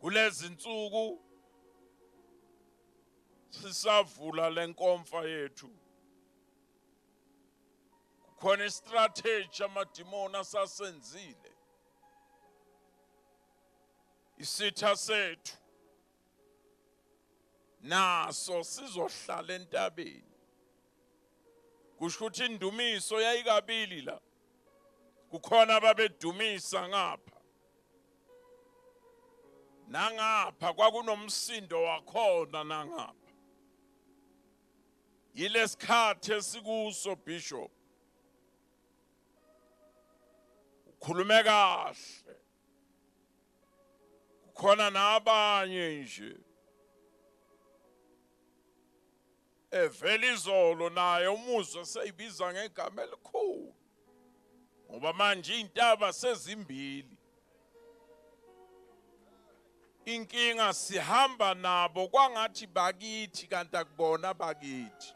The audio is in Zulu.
Kulezi nsuku sisavula lenkomfa yethu, kukhona istrategy amadimoni asasenzile. Isitha sethu naso sizohlala entabeni. Kusho ukuthi indumiso yayikabili la, kukhona ababedumisa ngapha nangapha, kwakunomsindo wakhona nangapha. Yilesikhathi esikuso, Bishop, ukhulume kahle. Kukhona nabanye nje evela izolo naye umuzwe seyibiza ngegama elikhulu, ngoba manje iy'ntaba sezimbili. Inkinga sihamba nabo kwangathi bakithi, kanti akubona bakithi.